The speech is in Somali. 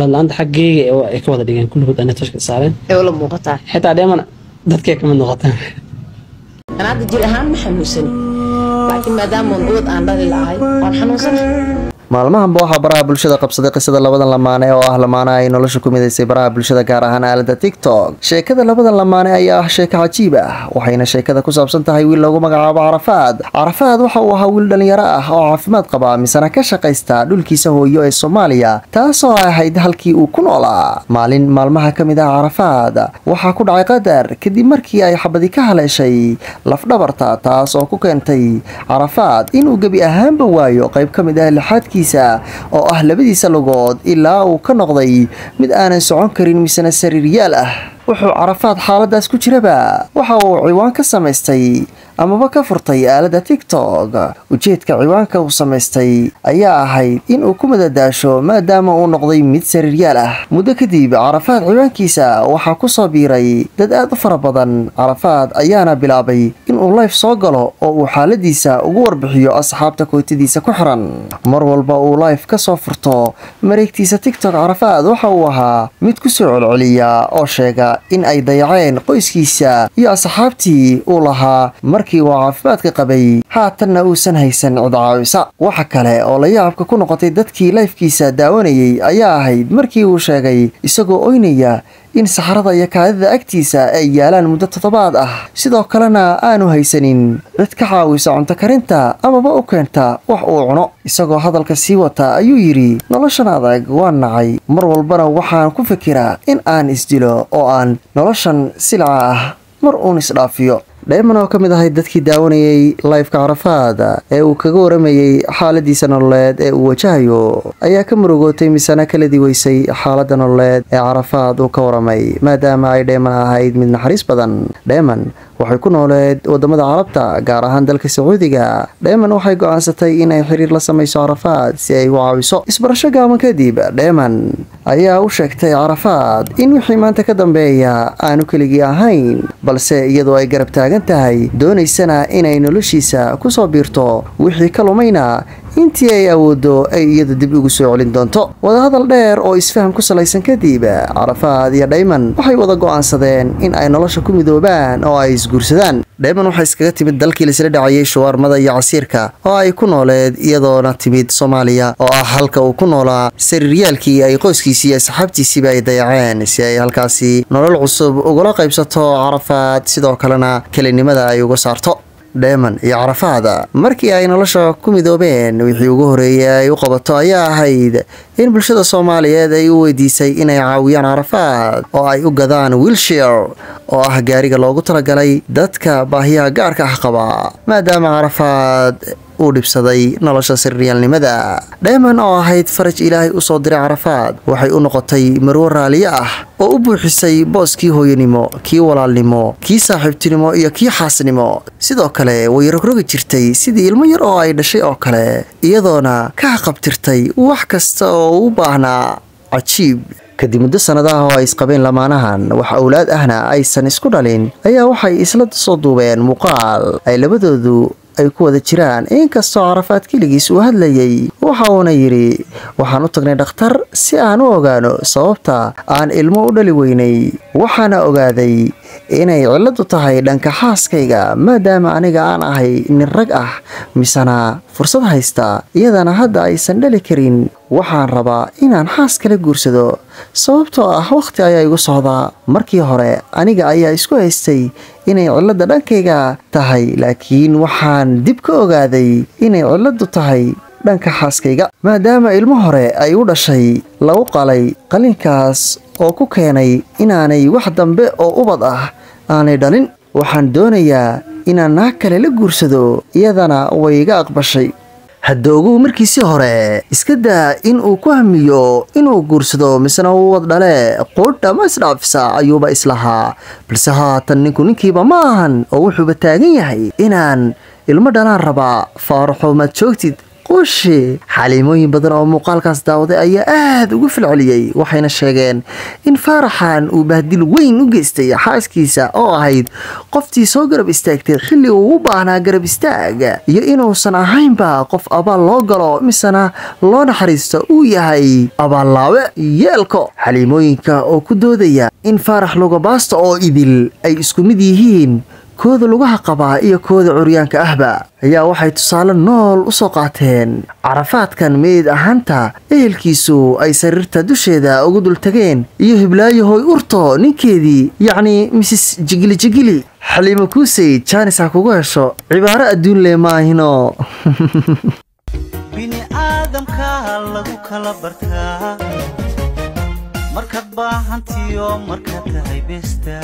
La'aanta xaggeyga ay ka wada dhigeen kulligood anay tashka saareen ee ula muuqataa. Xitaa dheeman dadkay ka mid noqoteen. Aan hadda jir ahaan ma xanuunsani, laakiin maadaama ubad aan dhali lahay waan xanuunsanahay. Maalmahanba waxaa baraha bulshada qabsaday qisada labadan lamaane oo ah lamaane ay nolosha ku midaysay baraha bulshada, gaar ahaan aalada TikTok. Sheekada labadan lamaane ayaa ah sheeko cajiib ah, waxayna sheekada ku saabsan tahay wiil lagu magacaabo Carafaad. Carafaad waxa uu ahaa wiil dhalinyaro ah oo caafimaad qaba, misena ka shaqaysta dhulkiisa hooyo ee Soomaaliya, taasoo ahayd halkii uu ku noolaa. Maalin maalmaha ka mid ah Carafaad waxaa ku dhacay qadar kadib markii ay xabadi ka haleeshay lafdhabarta, taas oo ku keentay Carafaad inuu gebi ahaanba waayo qayb ka mid ah lixaadkiisa oo ah labadiisa lugood, ilaa uu ka noqday mid aanan socon karin misena sariiryaal ah. Wuxuu Carafaad xaaladaas ku jiraba waxa uu ciwaan ka samaystay amaba ka furtay aaladda TikTok. Ujeedka ciwaanka uu samaystay ayaa ahayd in uu ku madadaasho maadaama uu noqday mid sariiryaal ah. Muddo kadib Carafaad ciwaankiisa waxaa ku soo biiray dad aad u fara badan. Carafaad ayaana bilaabay inuu live soo galo oo uu xaaladiisa ugu warbixiyo asxaabta kootadiisa ku xiran. Mar walba uu live ka soo furto mareegtiisa TikTok, Carafaad waxa uu ahaa mid ku soo celceliya oo sheega in ay dayaceen qoyskiisa iyo asxaabtii uu lahaa markii uu caafimaadka qabay, haatanna uusan haysan cid caawisa. Waxa kale oo la yaabka ku noqotay dadkii lifekiisa daawanayay ayaa ahayd markii uu sheegay isagoo oynaya in saxarada iyo kaadida agtiisa ay yaalaan muddo toddobaad ah, sidoo kalena aanu haysanin cid ka caawisa cunto karinta amaba u keenta wax uu cuno. Isagoo hadalka sii wata ayuu yidhi: "Noloshan adag waan nacay, mar walbana waxaan ku fikiraa in aan isdilo oo aan noloshan silaca ah mar uun isdhaafiyo." Dheeman oo ka mid ahayd dadkii daawanayay lifeka Carafaad ee uu kaga waramayey xaaladiisa nololeed ee uu wajahayo ayaa ka murugootay misena kala diwaysay xaaladda nololeed ee Carafaad uu ka waramay, maadaama ay Dheeman ahayd mid naxariis badan. Dheeman waxay ku nooleed wadamada Carabta, gaar ahaan dalka Sacuudiga. Dheeman waxay go'aansatay in ay xiriir la samayso Carafaad si ay u caawiso. Isbarasho gaaban kadib, Dheeman ayaa u sheegtay Carafaad in wixii maanta ka dambeeya aanu keligii ahayn, balse iyadoo ay garab taagan tahay, doonaysana inay noloshiisa kusoo biirto, wixii ka lumayna intii ay awoodo ay iyadu dib ugu soo celin doonto. Wadahadal dheer oo isfaham ku salaysan kadib, Carafaad iyo Dhayman waxay wada go'aansadeen in ay nolosha ku midoobaan oo ay isguursadaan. Dhayman waxay iskaga timid dalkii laisla dhacayay shuwaarmada iyo casiirka oo ay ku nooleed, iyadoona timid Soomaaliya oo ah halka uu ku noolaa sariiryaalkii ay qoyskiisii iyo asxaabtiisiiba ay dayaceen, si ay halkaasi nolol cusub ugula qaybsato Carafaad, sidoo kalena kelinimada ay uga saarto. Dheeman iyo Carafaada markii ay nolosha ku midoobeen, wixii ugu horeeyay ay u qabato ayaa ahayd in bulshada Soomaaliyeed ay u weydiisay inay caawiyaan Carafaad oo ay u gadaan wheelchair oo ah gaariga loogu talagalay dadka baahiyaha gaarka ah qaba, maadaama Carafaad uu dhibsaday nolosha sariiryaalnimada. Dheeman oo ahayd faraj Ilaahay usoo diray Carafaad waxay u noqotay marwo raaliye ah oo u buuxisay booskii hooyanimo, kii walaalnimo, kii saaxiibtinimo iyo kii xaasnimo. Sidoo kale way rogrogi jirtay sidii ilmo yar oo ay dhashay oo kale, iyadoona ka haqabtirtay wax kasta oo u baahnaa. Cajiib! Kadib muddo sannadaha oo ay isqabeen lamaanahan, wax awlaad ahna aysan isku dhalin, ayaa waxay isla soo duubeen muuqaal ay labadoodu ay ku wada jiraan, inkastoo Carafaad keligiis uu hadlayay. Waxa uuna yidhi: "Waxaan u tagnay dhakhtar si aan u ogaano sababta aan ilmo u dhali weynay, waxaana ogaaday inay cilladu tahay dhanka xaaskayga, maadaama aniga aan ahay nin rag ah misena fursad haysta, iyadana hadda aysan dhali karin. Waxaan rabaa inaan xaas kala guursado sababtoo ah wakhti ayaa igu socdaa. Markii hore aniga ayaa isku haystay inay cilladda dhankayga tahay, laakiin waxaan dib ka ogaaday inay cilladdu tahay dhanka xaaskayga, maadaama ilmo hore ay u dhashay lagu qalay qalinkaas oo ku keenay inaanay wax dambe oo ubad ah aanay dhalin. Waxaan doonayaa inaan naag kale la guursado, iyadana way iga aqbashay." Hadda ogow, markiisii hore iska daa in uu ku hamiyo inuu guursado misena uu wad dhale, quudha ma isdhaafisa ayuuba islahaa, balse haatan ninku ninkiiba ma ahan oo wuxuuba taagan yahay inaan ilmo dhalaan rabaa. Faaraxo, maad joogtid? Qushi xaliimooyin badan oo muuqaalkaas daawaday ayaa aada ugu falceliyey, waxayna sheegeen in Faaraxan uu bahdil weyn u geystay xaaskiisa oo ahayd qoftii soo garab istaagtay xilli uu u baahnaa garab istaag, iyo inuusan ahaynba qof abaal loo galo misena loo naxariisto, uu yahay abaallaawe yeelko. Xaliimooyinka oo ku doodaya in Faarax Lugabaasta oo idil ay isku mid yihiin, kooda lugaha qabaa iyo kooda curyaanka ahba, ayaa waxay tusaale nool u soo qaateen Carafaadkan meyd ahaanta ehelkiisu ay sariirta dusheeda ugu dul tageen iyo hiblaayo hoy urto ninkeedii, yacni Mrs Jigili Jigili. Xaliimo Kuusey, jaanis ha kugu hesho, cibaaro adduun leh maahino. Bini aadamka lagu kala bartaa markaad baahantiyo markaad tahay besta.